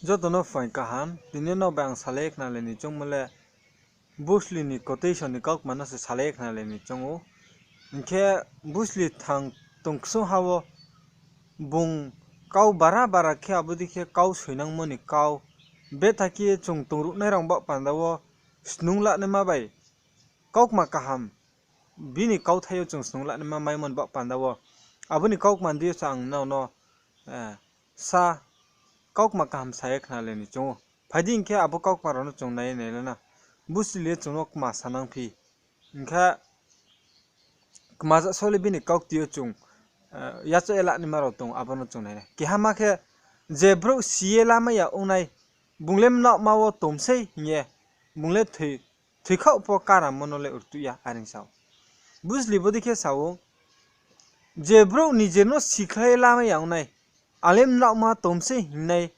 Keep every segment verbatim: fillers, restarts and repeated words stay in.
Joto no phaing kaham, tini no bai ang salai khnalai ni choungmo le, Bruce Lee ni quotation ni kaukma no se salai khnalai ni choung ou. Hing khe Bruce Lee thang tong ksung ha wo bung kau bara bara khe abo dei khe kau soinangmo ni kau, betha khe chung tongruhnai rao baoh panda wo snung lanaima bai kaukma kaham, bini kauthai yo chung snung lanaima maimo ni baoh panda wo. Abo ni kaukma di yo se ang nrao no sa kaukma kaham sa ye khnalai ni choung ou. Phai di hing khe abo kaukma rao no chung nai ye nailai na. Bruce Lee le chung no kma sanang phi. Hing khe kma ja sole bini kaukti yo chung yachaoh ye lanaima rao tong, abo no chung nai na. Keha ma khe, je brouh si ye lamai ya ong nai, bung le mnaohma wo tong sei hing ye, bung le thoikhaoh pho karamo no le rtuh ya, are hing sa ou. Bruce Lee bodei khe sa ou, je brouh nije no sikhlai ye lamai ya ong nai, ang le mnaohma tong sei hing nai,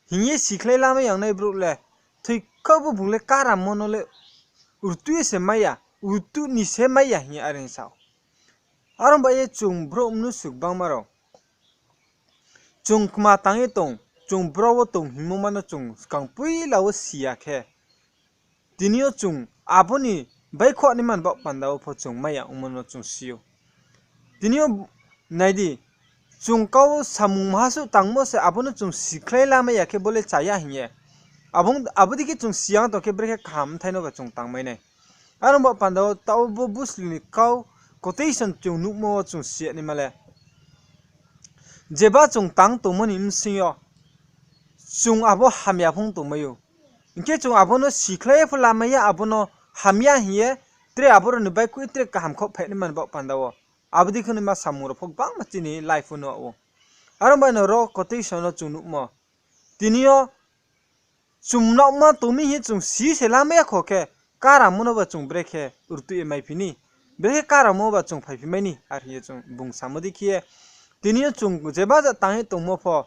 hing ye sikhlai lamai ya ong nai brouh le, thoikhaoh pho bung le karamo no le rtuh ye se mai ya, rtuh ni se mai ya hing ye are hing sa ou. Are ong bai ye chung brouh mnusu gbangma rao chung kma tang ye tong, chung bro wo tong hingmo ma no chung skang poila wo si ya khe, tini yo chung abo ni baihkhouh naima ni baoh panda wo pho chung mai ya ongmo no chung si ou. Tini yo nai di, chung kau samung maha suh tangmo se abo no chung sikhlai lamai ya khe bo le cha ya hing ye, abo dei khe chung si ya tong khe brekhe kaham bthai no ba chung tangmai nai. Are ong baoh panda wo taoh bo Bruce Lee ni kau quotation chung nuhmo wo chung si ya naima le, jeba chung tang tongmo ni bsing yo chung abo hamya phung tongmai ou. Hing khe chung abo no sikhlai ye pho lamai ya, abo no hamya hing ye, tre abo rao ni baihkhouh tre kaham khaoh phainaima ni baoh panda wo. Abo dei khe naima samung rao pho gbangma chini life wo nuh ou. Are ong bai no ro quotation no chung nuhmo, tini yo chung mnaohma tong mi hing ye chung si se lamai ya kho khe, karamo no ba chung brekhe rtuh ye maiphi ni, brekhe karamo ba chung phaiphi mai ni, are hing ye chung bung samo dei khe ye, tini yo chung jeba ja tang ye tongmo pho,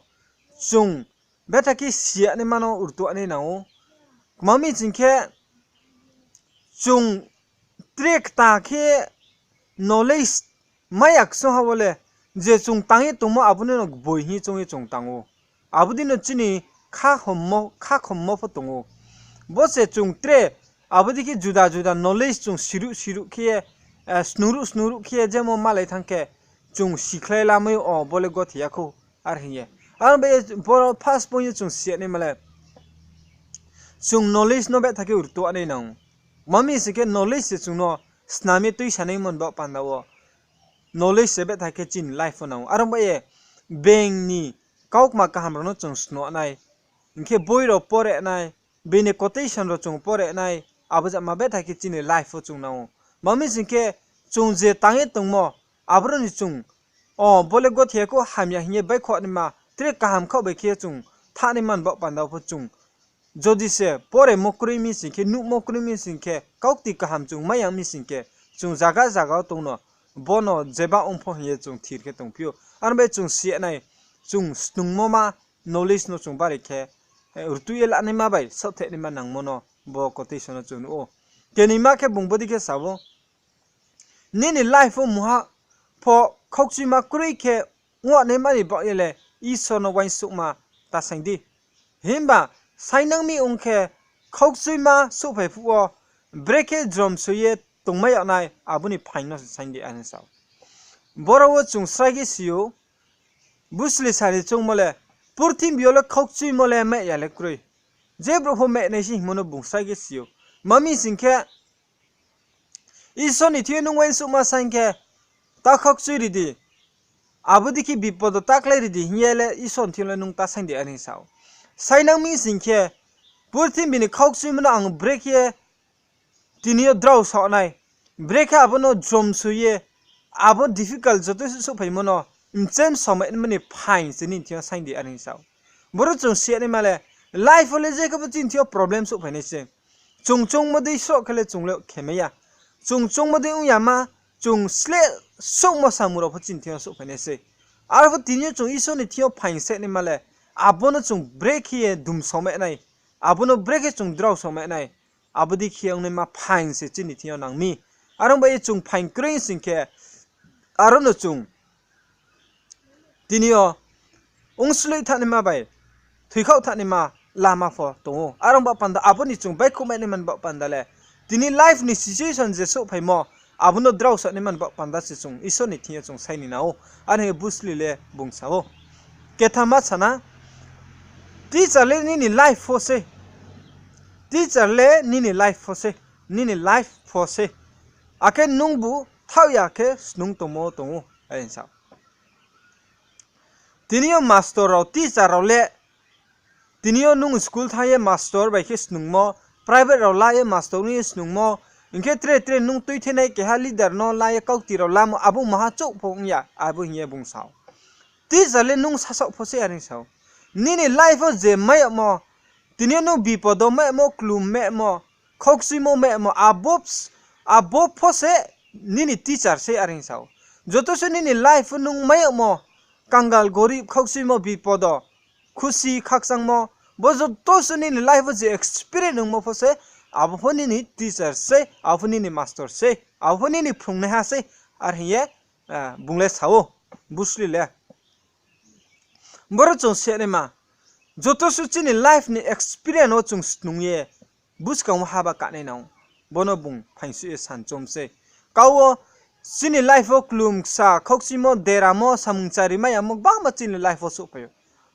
chung betha khe si ya naima no rtuh nai nang ou. Kma mi sing khe, chung tre kta khe knowledge mai ya ksung ha wo le, je chung tang ye tongmo abo ni no gboi hing ye choung ye chung tang ou. Abo dei no chini khakhommo pho tong ou. Bo se chung tre abo dei khe juda juda knowledge chung siruh siruh khe ye, snungruh snungruh khe ye jemo malai thanng khe, chung sikhlai lamai ou, o bo le gothe ya khou, are hing ye. Are ong bai ye boro first point yo chung si ya naima le, chung knowledge no betha khe rtuh nai nang ou. Kma mi sing khe knowledge se chung no snam ye tuisanaimo ni baoh panda wo. Knowledge se betha khe chini life wo nang ou. Are ong bai ye being ni kaukma kaham rao no chung snuh nai. Hing khe boi rao pore nai, bini quotation rao chung pore nai, abo jama betha khe chini life wo chung nang ou. Kma mi sing khe chung je tang ye tongmo, aboro ni chung, o bo le gothe ya khou hamya hing ye baihkhouh naima, tre kaham khaoh bai khe chung thanngnaima ni baoh panda wo pho chung jodi se poremo kroi mi sing khe, nuhmo kroi mi sing khe, kaukti kaham chung mai ya mi sing khe, chung zaga zaga wo tong no, bo no jeba ong pho hing ye chung thir khe tongphi ou. Are ong bai chung si ya nai, chung snungmo ma knowledge no chung bari khe rtuh ye lanaima bai saohthaihnaima nangmo no bo quotation no chung nuh ou. Kenoima khe bung bodei khe sa ou, nini life wo mungha pho khaukchuima kroi khe ong naima ni baoh ye le Isor no uaingsouhma ta saing di. Himba saingnang mi ong khe khaukchuima souhphai phuh wo brekhe jromsoi ye tongmai yag nai, abo ni phaing no se saing di, are sa ou. Boro wo chung srai khe si ou, Bruce Lee sa ni choungmo le, purthimbi yo le khaukchuimo le meh ya le kroi. Je brouh pho meh nai se hingmo no bung srai khe si ou. Kma mi sing khe, Isor ni thing yo nung uaingsouhma saing khe, ta khaukchui ri di. Abo dei khe bipod wo ta klái ri di hing ye le Isor ni thing yo le nung ta saing di, are sa ou. Saingnang mi sing khe, purthimbi ni khaukchuimo no ang brekhe tini yo drao sao nai, brekhe abo no jromsoi ye, abo difficult joto se souhphaimo no mchem somai nima ni phaing se nini thing yo saing di, are sa ou. Boro chung si ya naima le, life wo le je khe bo chini thing yo problem souhphai nai se. Chung choungmo dei sroh khe le chung le khemai ya. Chung choungmo dei ong ya ma, chung sleh souhmo samung rao pho chini thing yo souhphai nai se. Arphuh tini yo chung Isor ni thing yo phaing se naima le, abo no chung brekhe ye dum somai nai, abo no brekhe chung drao somai nai, abo dei khe ong naima phaing se chini thing yo nang mi. Are ong bai ye chung phaing kroi sing khe, aro no chung tini yo ongsloi thanngnaima bai thoikhaoh thanngnaima lama pho tong ou. Are ong ba panda abo ni chung baihkhouh mai nai man ba panda le, tini life ni situation je souhphaimo, abo no drao sa nai man ba panda se chung Isor ni thing yo chung sai ni nang ou. Are hing ye Bruce Lee le bung sa ou. Kethama sana, teacher le nini life pho se. Teacher le nini life pho se. Nini life pho se. Akhe nungbu thaoh ya khe snung tongmo tong ou, are sa ou. Tini yo master rao, teacher rao le, tini yo nung school thanng ye master bai khe snungmo, private rao la ye master ong ye snungmo, hing khe tre tre nung tuithenai keha leader no la ye kaukti rao lamo, abo maha chouh pho ong ya, abo hing ye bung sa ou. Teacher le nung sasaoh pho se, are sa ou. Nini life wo je mai yagmo, tini yo nung bipod wo mai yagmo, klum mai yagmo, khaukchuimo mai yagmo, abo, abo pho se nini teacher se, are sa ou. Joto se nini life wo nung mai yagmo, kangal, gorib, khaukchuimo, bipod wo, khusi, khakchangmo, bo joto se nini life wo je experience ongmo pho se, abo pho nini teacher se, abo pho nini master se, abo pho nini phrungnaiha se, are hing ye, bung le sa ou, Bruce Lee le. Boro chung se naima, joto se chini life ni experience wo chung snung ye, buskang wo haba kanai nang ou, bo no bung phaingsuh ye sanchom se. Kau wo chini life wo klum ksa, khaukchuimo, deramo, samung chari mai yamo gbangma chini life wo souhphai ou.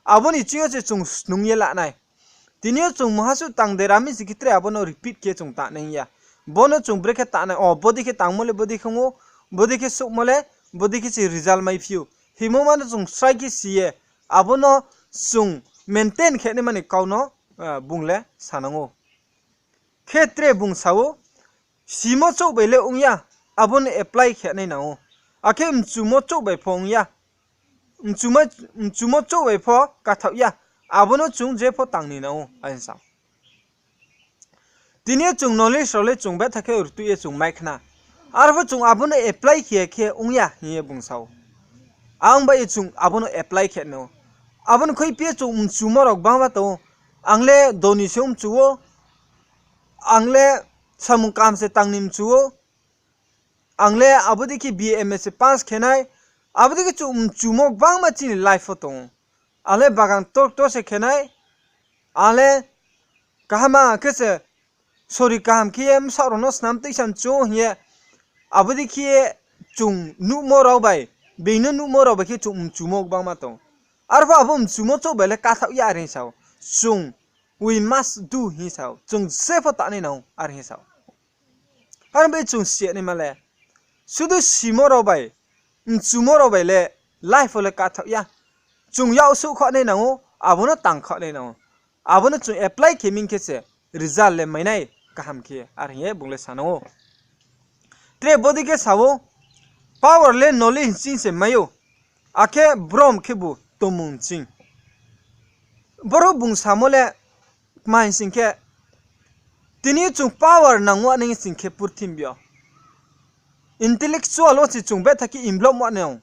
Abo ni ching yo se chung snung ye la nai. Tini yo chung maha suh tang dera mi si khe tre abo no repeat khe chung tangnai ya. Bo no chung brekhe tangnai, o, bodei khe tangmo le bodei khe ong ou, bodei khe souhmo le bodei khe se result maiphi ou hingmo ma no chung srai khe si ye, abo no chung maintain khe naima ni kau no bung le sa nang ou. Khe tre bung sa ou, simo chouh bai le ong ya, abo no apply khe nai nang ou. Akhe mchumo chouh bai pho ong ya, mchumo chouh bai pho kathaoh ya, abo no chung je pho tang ni nang ou, are sa ou. Tini yo chung knowledge rao le chung betha khe rtuh ye chung mai khna. Arphuh chung abo no apply khe khe ong ya hing ye bung sa ou. Ang bai ye chung abo no apply khe no. Abo ni khuiphi ye chung mchumo rao gbangma tong ou. Ang le doni se mchu ou. Ang le samung kaham se tang ni mchu ou. Ang le abo dei khe B A M A se pass khe nai. Abo dei khe chung mchumo gbangma chini life wo tong ou. Ang le bagan ktor ktor se khe nai. Ang le kaham khe se sori kaham khe ye bsaoh rao no snam tuisa mchu ou hing ye, abo dei khe ye chung nuhmo rao bai, being no nuhmo rao bai khe chung mchumo gbangma tong ou. Arphuh abo mchumo chouh bai le kathaoh ya, are hing sa ou. Chung, we must do hing sa ou. Chung je pho tangnai nang ou, are hing sa ou. Are bai chung si naima le, sudu simo rao bai, mchumo rao bai le life wo le kathaoh ya. Chung yak suh khaoh nai nang ou, abo no tang khaoh nai nang ou. Abo no chung apply khe ming khe se result le mai nai kaham khe, are hing ye bung le sa nang ou. Tre bodei khe sa ou, power le knowledge ching se mai ou, akhe brom khebu tongmung ching. Boro bung samo le tma hing sing khe, tini chung power nang wa nai sing khe purthimbi yo intellectual wo se chung betha khe involve wa nai nang ou.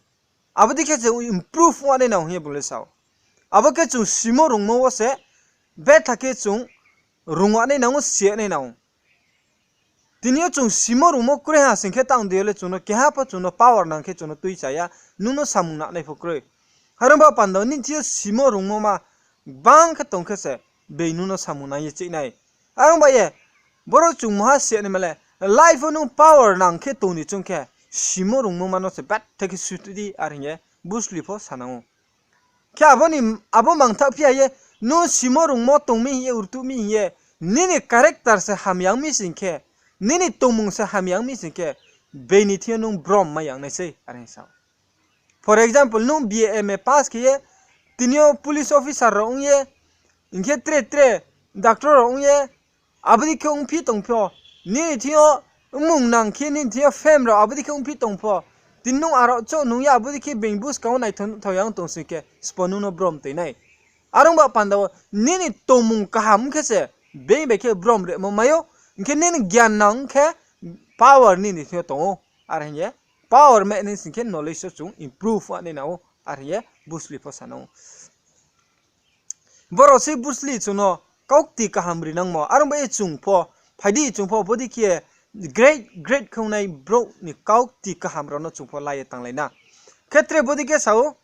Abo dei khe se improve wa nai nang ou hing ye bung le sa ou. Abo khe chung simo rungmo wo se betha khe chung rung wa nai nang ou, si ya nai nang ou. Tini yo chung simo rungmo kroi ha sing khe tang dei yo le chung no keha pho chung no power nang khe chung no tuicha ya, nung no samung nangnai pho kroi. Are ong ba panda wo nini thing yo simo rungmo ma gbang khe tong khe se being nung no samung nang ye cheih nai. Are ong ba ye, boro chung maha si ya naima le, life wo nung power nang khe tong ni choung khe, simo rungmo ma no se betha khe suti di, are hing ye Bruce Lee pho sa nang ou. Khe abo mangthaoh phi ya ye, nung simo rungmo tong mi hing ye, rtuh mi hing ye, nini character se hamya ong mi sing khe, nini tongmung se hamya ong mi sing khe, being ni thing yo nung brom mai ya nai sei, are hing sa ou. For example, nung B A M A pass khe ye, tini yo police officer rao ong ye, hing khe tre tre doctor rao ong ye, abo dei khe ongphi tong pho, nini thing yo mmung nang khe nini thing yo fame rao abo dei khe ongphi tong pho, tini nung aro chouh nung ya abo dei khe being buskang wo naithao nuhthao ya ong tong sing khe, sbo nung no brom toi nai. Are ong ba panda wo nini tongmung kaham khe se being bai khe brom rimo mai ou, hing khe nini gyan nang khe power nini thing yo tong ou, are hing ye power mai nai sing khe knowledge wo chung improve wa nai nang ou, are hing ye Bruce Lee pho sa nang ou. Boro sei Bruce Lee chung no kaukti kaham ri nangmo, are ong ba ye chung pho, phai di chung pho bodei khe great great khe ongnai brouh ni kaukti kaham rao no chung pho la ye tanglai na. Khe tre bodei khe sa ou,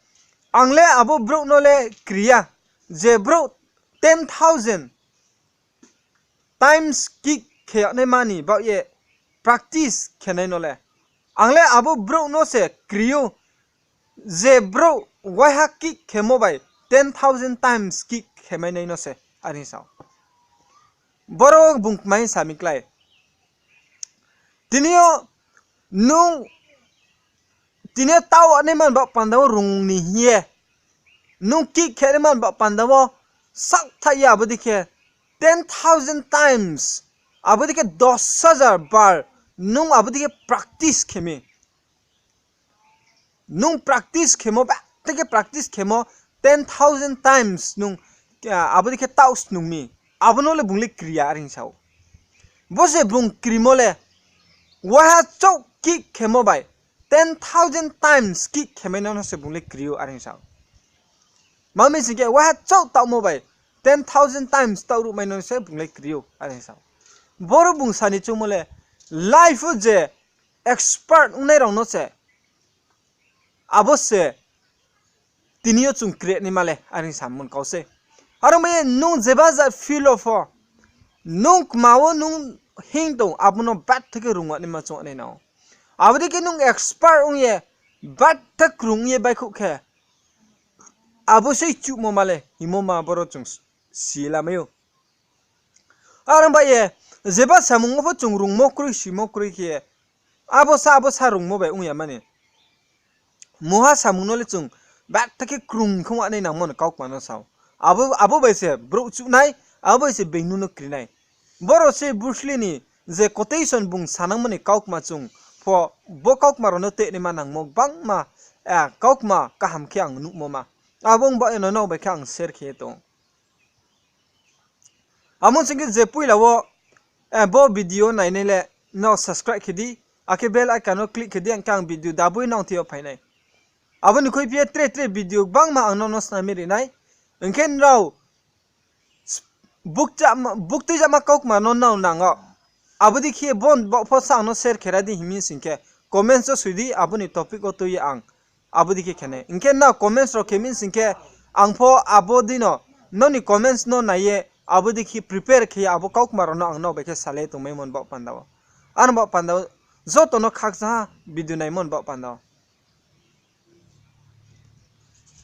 ang le abo brouh no le kri ya, je brouh ten thousand times kick khe yagnaima ni baoh ye practice khe nai no le. Ang le abo brouh no se kri ou, je brouh waiha kick khemo bai ten thousand times kick khe mai nai no se, are hing sa ou. Boro bung kma hing sa mi klái. Tini yo nung, tini yo taoh naima ni baoh panda wo rung ni hing ye, nung kick khe naima ni baoh panda wo saohthaih ye abo dei khe ten thousand times, abo dei khe dos hajar bar nung abo dei khe practice khe mi. Nung practice khemo, betha khe practice khemo, ten thousand times nung, abo dei khe taoh snung mi. Abo no le bung le kri ya, are hing sa ou. Bo se bung krimo le, waiha chouh kick khemo bai ten thousand times kick khe mai no no se bung le kri ou, are hing sa ou. Ma mi sing khe waiha chouh taohmo bai ten thousand times taoh ruhmai no se bung le kri ou, are hing sa ou. Boro bung sa ni choungmo le, life wo je expert ongnai rao no se, abo se tini yo chung kri naima le, are hing samo ni kau se. Aro mai ye nung jeba ja field wo pho, nung kma wo nung hing tong, abo no betha khe rung naima chung nai nang ou. Abo dei khe nung expert ong ye, betha krung ong ye baihkhouh khe, abo sei chuhmo ma le hingmo ma boro chung si lamai ou. Are ong bai ye, jeba samung wo pho chung rungmo kroi, simo kroi khe, abo sa, abo sa rungmo bai ong ya mani. Mungha samung no le chung betha khe krung khe ong nai nangmo ni kaukma no sa ou. Abo, abo bai se brouh chuh nai, abo bai se being no no kri nai. Boro se Bruce Lee ni je quotation bung sanangmo ni kaukma chung pho, bo kaukma rao no tei naima nangmo gbangma, kaukma kaham khe ang nuhmo ma. Abo ong ba no nrao bai khe ang share khe ye tong ou. Amo sing khe je poila wo, bo video nainai le nrao subscribe khe di, akhe bell icon no click khe di, hing khe ang video daboi nang thing yo phai nai. Abo ni khuiphi ye tre tre video gbangma ang nrao no snam ye ri nai. Hing khe nrao buktuijama kaukma no nrao nang ou. Abo dei khe bo, bo pho sa ang no share khe ra di hing mi sing khe, comments wo soi di, abo ni topic wo tui ye ang abo dei khe khe nai. Hing khe nrao comments rao khe mi sing khe, ang pho abo dei no, nrao ni comments no nai ye, abo dei khe prepare khe ye abo kaukma rao no ang nrao bai khe salai tongmaimo ni baoh panda wo. Ano baoh panda wo, joto no khakchangha video naimo ni baoh panda wo.